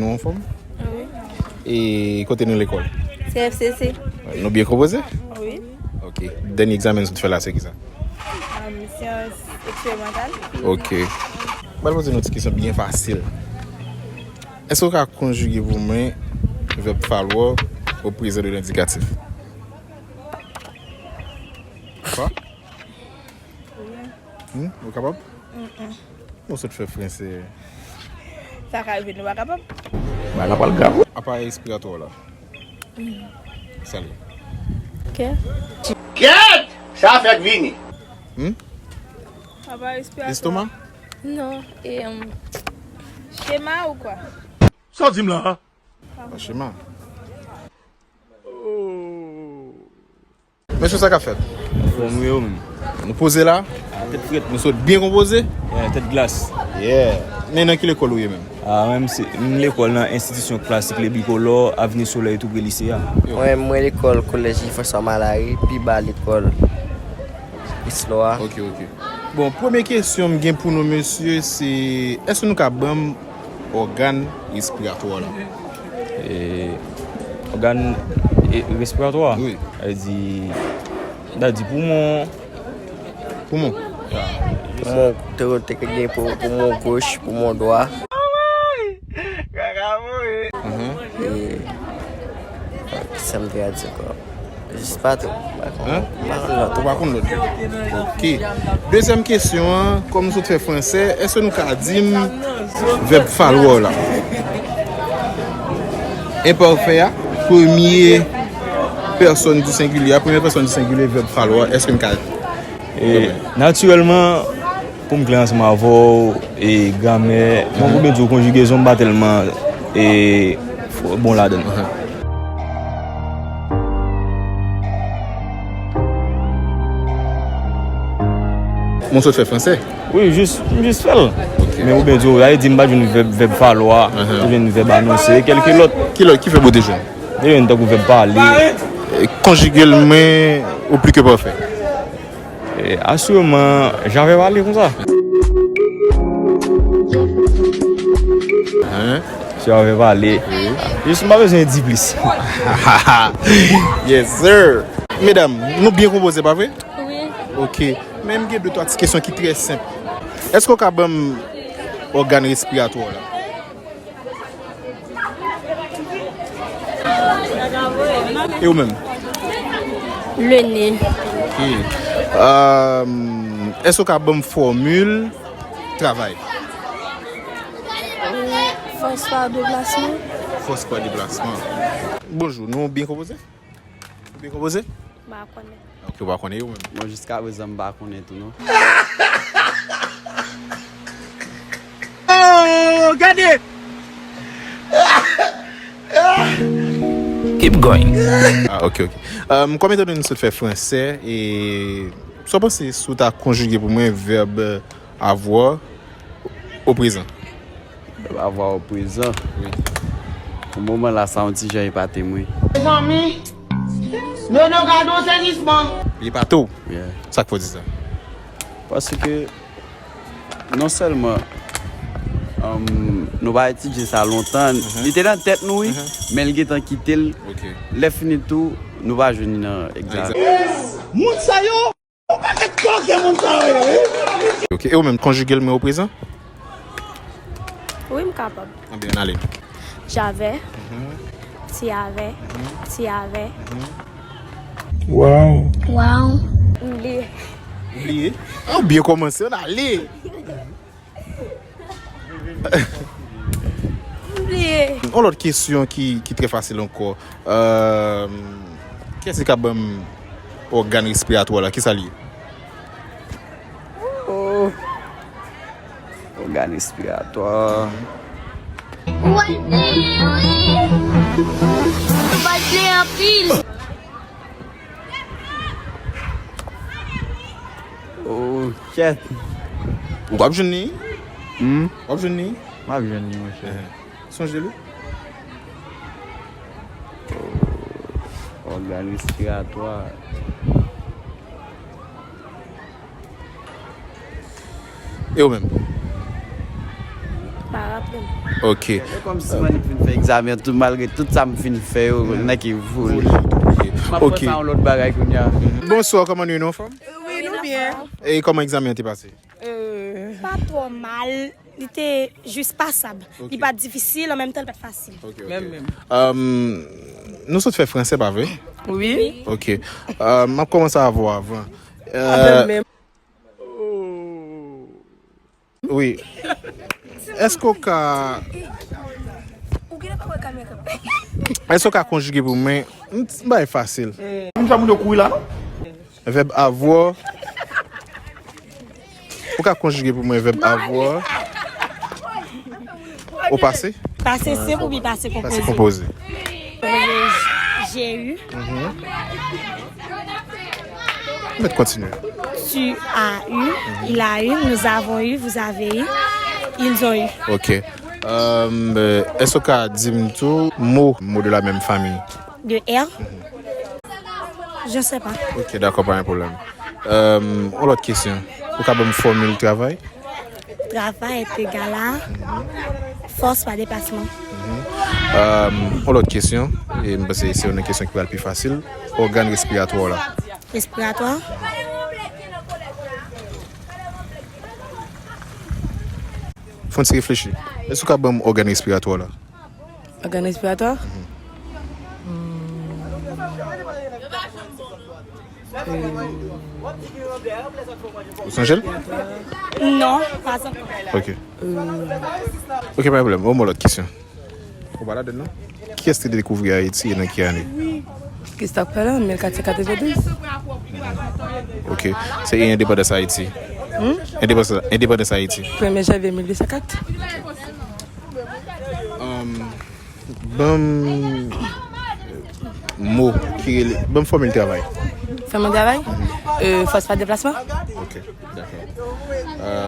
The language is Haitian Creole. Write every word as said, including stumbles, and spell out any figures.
Nou anfòm? Wi. E kote nou lekòl? C F C C. Nou byen konpoze? Wi. Ok. Dènye egzamen nou sot fè la, se ki sa? Um, syans eksperimantal. Ok. M pral poze nou ti kesyon byen fasil. Èske w ka konjige pou mwen vèb falò o prezan de lendikatif? Kwa? Wi. Hmm? Ou kapab? Mm-mm. Ou sot fè franse. Sa ka rive nou pa kapab. Bagay la pral grav wi. Aparèy respiratwa w la. Sa l ye? Kè. Kèt! Sa fèk vini. Hmm? Aparèy respiratwa. Lestoma? Non, e, um, chema ou kwa? Sa w di m la? Pa chema. Oh. Mesye, sa k ap fèt? Anfòm wi, ou menm? Nou poze la? A tèt frèt. Nou sot byen konpoze? Yeah, tèt glas. Yeah. Men nan ki lekòl ou ye menm? A, menm se, m lekòl nan enstitisyon klasik Le Bicolore, Avni Solèy, tou pre lise a. Mwen, mwen lekòl kolèj François Malary, pi ba lekòl Islò a. Ok, ok. Bon, premye kesyon m gen pou nou, mesye, se, èske nou ka ban m ògàn respiratwa w la? E, ògàn, e, respiratwa? Wi. Sa vle di, sa vle di poumon. Poumon? Poumon, te, te gen pou, poumon goch, poumon dwa. Mhm. E, kisa m te ka di ankò? Jis pa tou. Hein? M pa konn lòt. Ou pa konn lòt yo. Ok. Dezyèm kesyon an, kòm nou sot fè franse, èske nou ka di m vèb falò la? Enpafè a, premye pèsòn di sengilye a, premye pèsòn di sengilye vèb falò a, èske n ka... E, natirèlman, pou m klè ansanm avè w, e, gramè, mwen pou byen di w konjigezon m pa tèlman, e, fò, bon ladan l. Mwen sot fè franse? Wi, jis, m jis fè l. Ok. Men pou byen di w, sa vle di m pa t jwenn vèb, vèb falò a, m jwenn vèb anonse, kèlke lòt. Ki lòt, ki vèb ou te jwenn? M te jwenn tankou vèb pale. E, konjige l, men, au plus que parfait. E, asirèman, j'avais parlé konsa. Hein? J'avais parlé. Wi. Jis m pa bezwen di plis. Yes, sir. Medam, nou byen konpoze, pa vre? Wi. Ok. Men m gen de twa ti kesyon ki trè senp. Èske w ka ban m ògàn respiratwa w la? E ou menm? Le nez. Ok. Euh, èske w ka ban m fòmil travay? Fòs pa deplasman. Fòs pa deplasman. Bonjou, nou byen konpoze? Nou byen konpoze? M pa konnen. Ok, ou pa konnen yo menm? Bon, jiska prezan m pa konnen tou non. Oh, gade! Keep going. Ah, ok, ok. Um, kòm etan done nou sot fè franse, e sa w panse si w ta konjige pou mwen vèb avoir o prezan? Vèb avoir o prezan? Wi. Pou moman la, sa yon ti jan epate m, wi. Mezanmi, Nono gade yon sezisman. Li epate w? Yeah. Sa k fè w di sa? Paske non sèlman, um, nou pa etidye sa lontan, li te nan tèt nou, wi, men l gentan kite l. Ok. Lè fini tou, nou pa jwenn li nan egzamen. Moun sa yo! Yon pakèt kòkè moun sa yo ye, wi. Ok, e ou menm, konjige l men o prezan? Wi, m kapab. Anben, ann ale. J'avais. Mhm. Tu avais. Mhm. Tu avais. Mhm. Wow. Wow. M bliye. Ou bliye? Ah, ou byen kòmanse, ann ale. M bliye. Yon lòt kesyon ki, ki trè fasil ankò. Euh, kiyès ki ka ban m ògàn respiratwa la? Kisa l ye? Oh. Ògàn respiratwa. Ou pral pleye, wi. Ou pral pleye anpil. Oh, kèt. Ou p ap jwenn li? Hmm? W ap jwenn li? M ap jwenn li, monchè. Ehn. Sonje li? Oh, ògàn respiratwa. E ou menm? Ok. Se kòmsi m annik fin fè egzamen an tou, malgre tout sa m fin fè yo, nèg ki voule. M ap pran sa yon lòt bagay kounye a. Bonsoir, kòman nou ye, nou anfòm? Wi, nou byen. E kòman egzamen an te pase? Pa twò mal, li te jis pasab. Li pa t difisil, an menm tan li pa t fasil. Ok, ok. Menm, menm. Nou sot fè franse, pa vre? Wi. Ok. M ap kòmanse avè w avan. Wi. Èske w ka Èske w ka konjige pou mwen? M bay fasil. M fè moun yo kouri la, non? Vèb avoir. Ou ka konjige pou mwen vèb avoir au passé? Passé simple ou bien passé composé? Passé composé. J'ai eu. Mèt kontinye. Tu as eu, il a eu, nous avons eu, vous avez eu, ils ont eu. Ok. Èske w ka di m tou mo, mo de la menm fami? De R? Je sais pas. Ok, dakò, pa gen pwoblèm. Yon lòt kesyon. Ou ka ban m fòmil travay? Travay est égal à force par déplacement. Yon lòt kesyon, e m panse se youn nan kesyon ki pral pi fasil. Ògàn respiratwa w la. Respiratoire. Fè yon ti reflechi. Èske w ka ban m ògàn respiratwa w la? Ògàn respiratwa? Ou sonje l? Non, pas encore. Ok. Ok, pa gen pwoblèm. Ban m yon lòt kesyon. Ou pa ladann, non? Kiyès te dekouvri Ayiti e nan ki ane? Christophe Colomb, mil kat san katrevendouz. Ok. Se endepandans Ayiti. Endepandans, endepandans Ayiti. Premye janvye mil uit san kat. Ban m mo ki rele, ban m fòmil travay. Fòmil travay? Fòs pa deplasman. Ok, dakò.